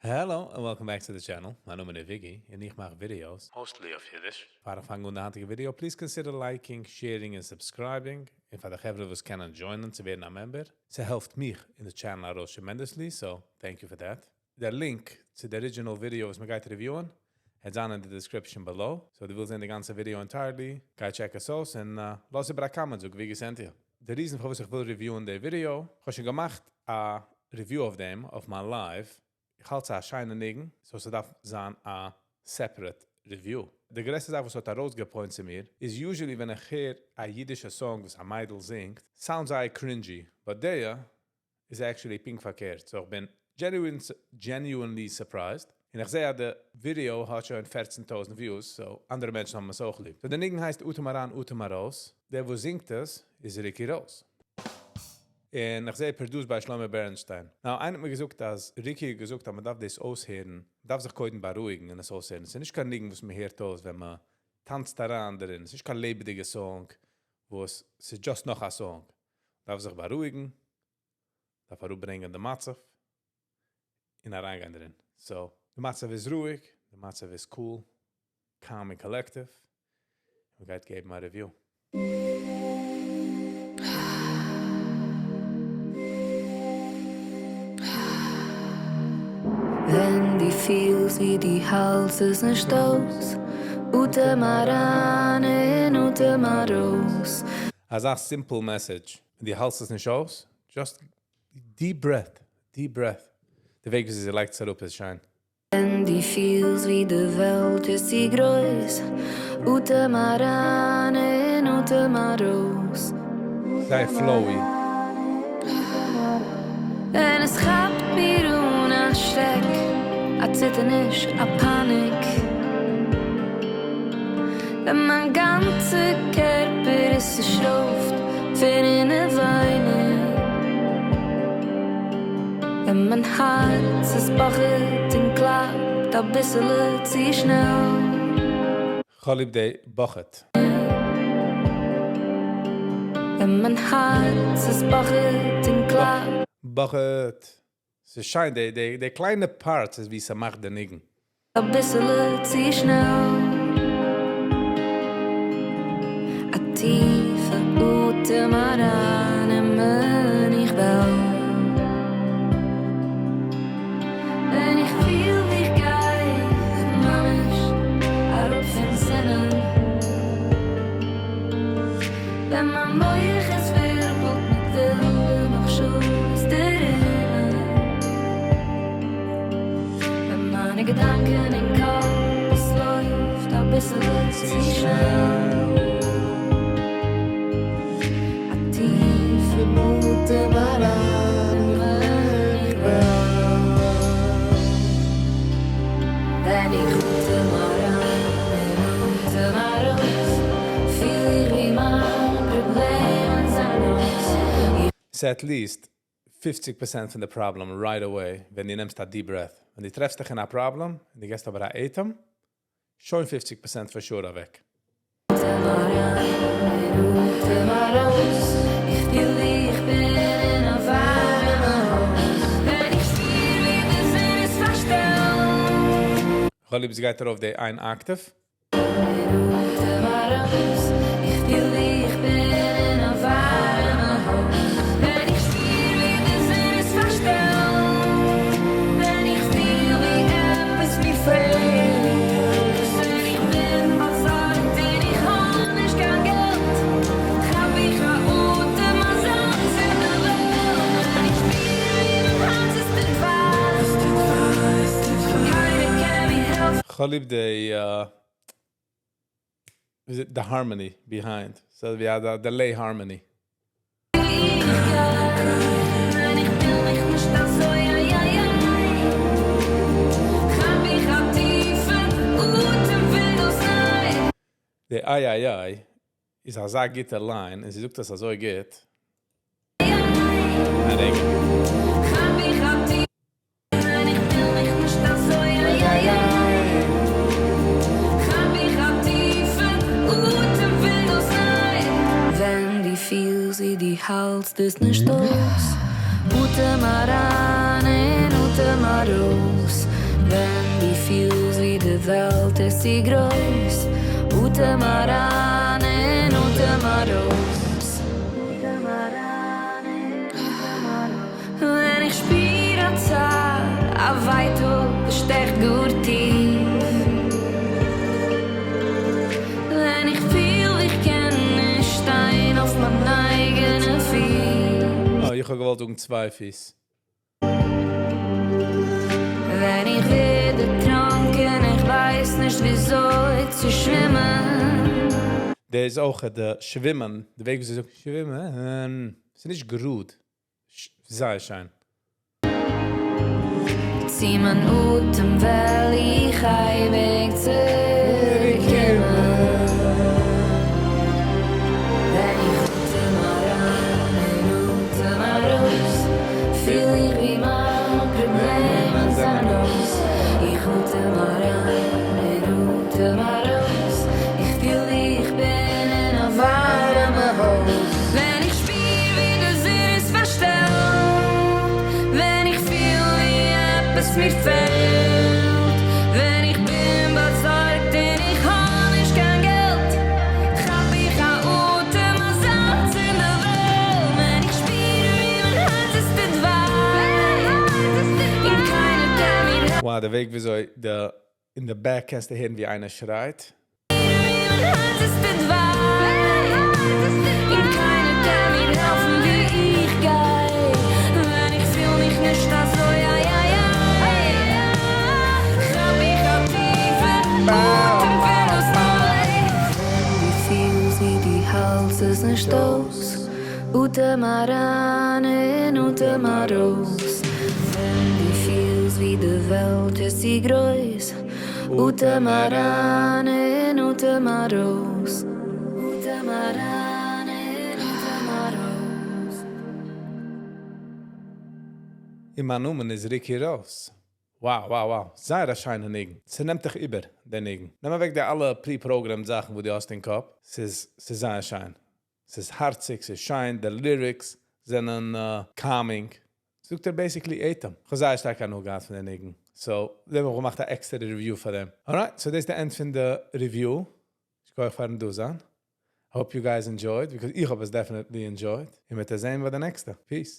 Hello and welcome back to the channel. מיין נאמען איז Viggy און איך מאך videos, mostly אויף אידיש. פאר איך פאנג אן די היינטיגע video, please consider liking, sharing און subscribing. און פאר די חברה וואס קענען join ען צו ווערן א member. ס'העלפט מיך און די channel ארויס tremendously, so thank you for that. דער link צו די original video וואס מ'גייט review ען, וועט זיין אין די description below. So דו ווילסט זען די גאנצע video entirely, גיי check עס אויס און לאז איבער א comment, זאג ווי געזענט איר. די reason פארוואס איך וויל review ען די video, איך האב שוין געמאכט א review אויף דעם אויף מיין live, איך האלט ס'איז א שיינע ניגון, so ס'דארף זיין א separate review. די גרעסטע זאך וואס האט ארויסגע point צו מיר, איז usually ווען איך הער א אידישע song וואס א מיידל זינגט, sound זייער cringy, but די איז actually פונקט פארקערט, so איך בין genuinely surprised, און איך זע אז די ווידעא האט שוין 14,000 views, so אנדערע מענטשן האבן עס אויך ליב. So די ניגון הייסט אטעם אריין אטעם ארויס, דער וואס זינגט עס איז Ricky Rose. און איך זע produced by שלמה בערנשטיין. Now, איינער האט מיר געזאגט אז Ricky האט געזאגט אז מען דארף דאס אויסהערן, מען דארף זיך קודם בארואיגן און עס אויסהערן. ס'איז נישט קיין ניגון וואס מען הערט אויס ווען מען טאנצט אריין דערין. ס'איז נישט קיין לעבעדיגע song וואס ס'איז just נאך א song. מען דארף זיך בארואיגן, דארף אראפברענגען די מצב און אריינגיין דערין. So, די מצב איז רואיג, די מצב איז cool, calm and collective. מען גייט געבן א review. ווען דו פילסט ווי דו האלטסט עס נישט אויס, אטעם אריין און אטעם ארויס. אזא simple message, ווען דו האלטסט עס נישט אויס, just deep breath, deep breath. די וועג וויאזוי זי לייגט עס אראפ איז שיין. ווען דו פילסט ווי די וועלט איז צו גרויס, אטעם אריין און אטעם ארויס. זייער flowy. ווען עס כאפט מיר אן א שרעק, א ציטערניש, א פאניק. ווען מיין גאנצע קערפער איז צושרויפט פון אינעווייניג. ווען מיין הארץ איז באכעט און קלאפט אביסעלע צו שנעל. כ'האב ליב די באכעט. ווען מיין הארץ איז באכעט און קלאפט. באכעט. ס'איז שיין די קליינע parts איז ווי ס'מאכט די ניגון. אביסעלע צו שנעל. א טיפע אטעם ארייננעמען איך וועל. ווען איך פיל ווי איך גיי ממש אראפ פון זינען. ווען מיין מח איז ווירבלט מיט ווילדע מחשבות דערינען. ווען מיינע געדאנקען אין קאפ עס לויפט אביסעלע צו שנעל. א טיפע אטעם ארייננעמען איך וועל. ווען איך אטעם אריין און אטעם ארויס, פיל איך ווי מיין פראבלעמען זענען אויס. ס'איז at least 50% פון די problem right away ווען דו נעמסט א deep breath. ווען דו טרעפסט דיך אין א problem און דו געבסט אבער א אטעם, שוין 50% for sure אוועק. אטעם אריין און אטעם ארויס, איך פיל ווי איך בין אין א ווארעמע הויז. ווען איך שפיר ווי די זון איז פארשטעלט. כ'האב ליב ס'גייט ארויף די איין octave. און אטעם ארויס, איך פיל ווי איך בין אין א ווארעמע הויז. ווען איך שפיר ווי די זון איז פארשטעלט. ווען איך פיל ווי עפעס מיר פעלט. ווען איך בין באזארגט און איך האב נישט קיין געלט. כאפ איך א אטעם אזאנס אין די וועלט. ווען איך שפיר ווי מיין הארץ איז טוט וויי. קיינער קען מיר העלפן. כ'האב ליב די the harmony behind. So ווי א delay harmony. איך גיי, ווען איך פיל מיך נישט אזוי איי איי איי. כאפ איך א טיפן אטעם פון דאס ניי. די איי איי איי איז אזא גוטע line און זי זאגט עס אזוי גוט. א רגע. כאפ איך א טיפן ווען איך פיל מיך נישט אזוי איי איי איי. כאפ איך א טיפן אטעם פון דאס ניי. ווען דו פילסט ווי דו האלטסט עס נישט אויס, אטעם אריין און אטעם ארויס. ווען דו פילסט ווי די וועלט איז צו גרויס, אטעם אריין און אטעם ארויס. ווען איך שפיר א צער, א ווייטאג וואס שטעכט גאר טיף. ווען איך פיל ווי איך קען נישט שטיין אויף מיין אייגענע פיס. Oh, איך האב געוואלט זאגן צוויי פיס. ווען איך ווער דערטראנקען, איך ווייס נישט וויאזוי צו שווימען. דער איז אויך דער שווימען, דער וועג ווי זי זאגט שווימען. ס'איז נישט גראד. זייער שיין. צו מיין אטעם וועל איך אייביג צוריקקומען. ווען איך אטעם אריין און אטעם ארויס, פיל איך ווי מיין פראבלעמען זענען אויס. איך אטעם אריין און אטעם ארויס, איך פיל ווי איך בין אין א ווארעמע הויז. ווען איך שפיר ווי די זון איז פארשטעלט, ווען איך פיל ווי עפעס מיר פעלט, ווען איך בין באזארגט און איך האב נישט קיין געלט, כאפ איך א אטעם אזאנס אין די וועלט. ווען איך שפיר ווי מיין הארץ עס טוט וויי, און קיינער קען מיר Wow, דער וועג וויאזוי די אין the back קענסטו הערן ווי איינער שרייט. ווי מיין הארץ עס טוט וויי, און קיינער קען מיר העלפן ווי איך גיי. ווען איך פיל מיך נישט אזוי, איי, איי, איי, כאפ איך א טיפע אטעם פון דאס ניי. ווען דו פילסט ווי דו האלטסט עס נישט אויס, אטעם אריין און אטעם ארויס. ווען דו פילסט ווי די וועלט איז צו גרויס, אטעם אריין און אטעם ארויס. אטעם אריין און אטעם ארויס. און מיין נאמען איז Ricky Ross. Wow. זייער א שיינע ניגון. ס'נעמט דיך איבער, דער ניגון. נעם אוועק די אלע pre-programmed זאכן, וואס דו האסט אין קאפ. ס'איז זייער שיין. ס'איז הארציג, ס'איז שיין. די lyrics זענען calming. זאגט ער basically אטעם. איך האב זייער שטארק הנאה געהאט פון דער ניגון. So, דעם האב איך געמאכט אן עקסטערע review פאר דעם. Alright, so דאס איז the end פון די review. איך גיי פארן דא זיין. Hope you guys enjoyed, because איך האב עס definitely enjoyed. און מיר זעען ביי די נעקסטע. Peace.